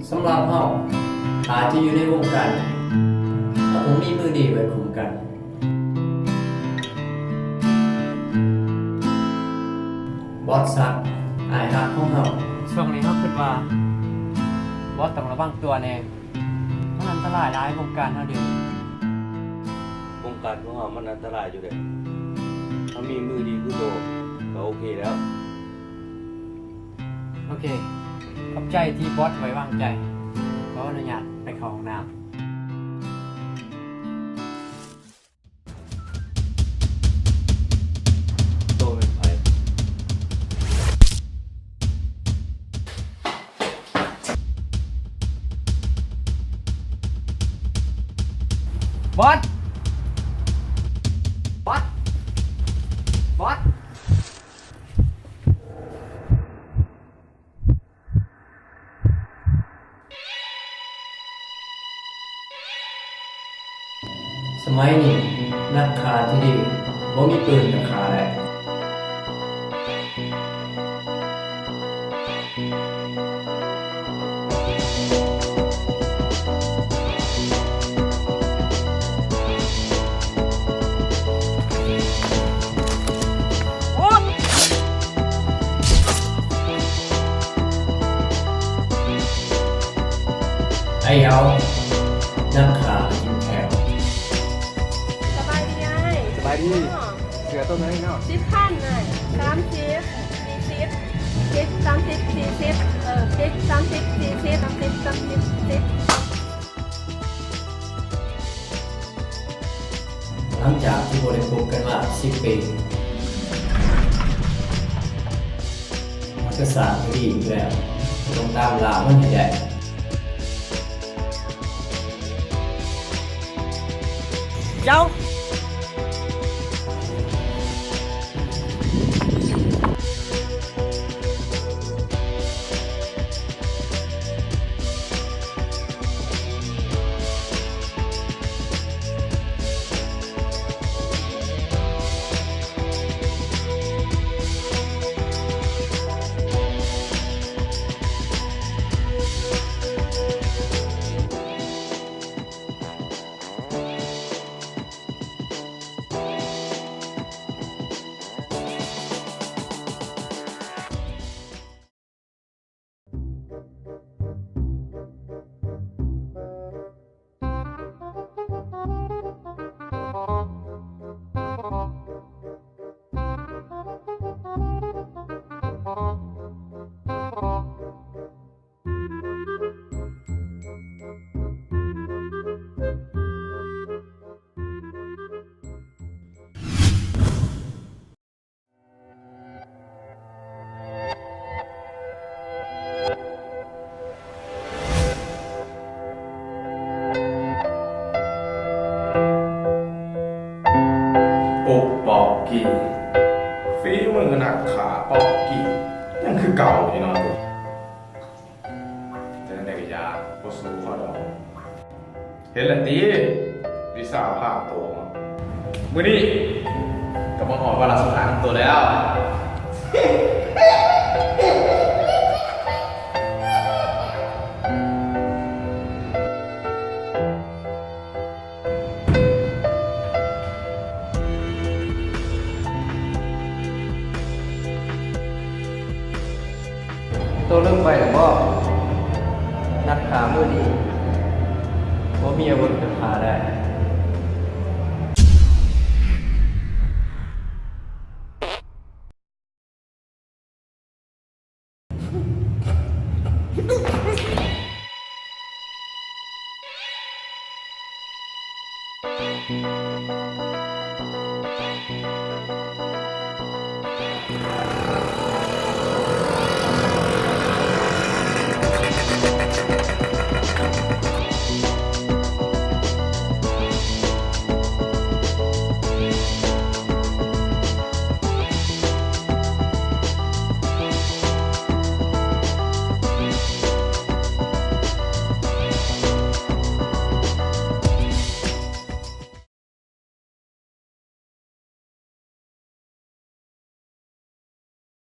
ສຳລັບເຮົາ ຖ້າຈະຢູ່ໃນວົງການ ເຮົາຕ້ອງມີມື້ດີໄວ້ຄຸ້ມກັນ. ບອສສັກ ອ້າຍຮັກຂອງເຮົາ. ຊ່ວງນີ້ເຮົາຄິດວ່າ ບອສຕ້ອງລະວັງຕົວແດ່. ມັນອັນຕະລາຍຫຼາຍ ວົງການເຮົາດຽວນີ້. ວົງການຂອງເຮົາມັນອັນຕະລາຍຢູ່ເດ້. ເຮົາມີມືດີຄືໂຕກະໂອເຄແລ້ວ. ໂອເຄ. ຂອບໃຈທີ່ບອສໄວ້ວາງໃຈ. ຂໍອະນຸຍາດໄປເຂົ້າຫ້ອງນ້ຳ. ໂຕແມ່ນໃຜ? ບອດ! ບອດ! ບອດ! ສະໄໝນີ້ ນັກຂ້າທີ່ດີບໍ່ມີປືນກະຂ້າໄດ້. ໄອ້ເຍົາ ນັກຂ້າກິນແຂ້ວ. ສະບາຍດີອ້າຍ. ສະບາຍດີ. ເສືອໂຕເທົ່າໃດເນາະ? ສິບພັນອ້າຍ. ສາມສິບ ສີ່ສິບ ສິບ ສາມສິບ ສີ່ສິບ ເອີ ສິບ ສາມສິບ ສີ່ສິບ ສາມສິບ ສາມສິບ ສິບ. ຫຼັງຈາກທີ່ບໍ່ໄດ້ພົບກັນມາສິບປີ ມັນກະສ້າງຄະດີອີກແລ້ວ, ຕ້ອງຕາມລ່າມັນໃຫ້ໄດ້. ເຈົ້າ ໂອ ປອກກີ້ ຝີມືນັກຂ້າປອກກີ້ ຍັງຄືເກົ່າຢູ່ເນາະ. ແຕ່ຈັ່ງໃດກະຢ່າ ບໍ່ສູ້ເຂົາດອກ. ເຫັນແລ້ວຕິ ວິຊາພາໂຕ. ມື້ນີ້ກະມາຮອດວາລະສຸດທ້າຍຂອງໂຕແລ້ວ. ໂຕເລີ່ມໄຫວແລ້ວບໍ? ນັກຂ້າມື້ນີ້ ບໍ່ມີອາວຸດກະຂ້າໄດ້. ເ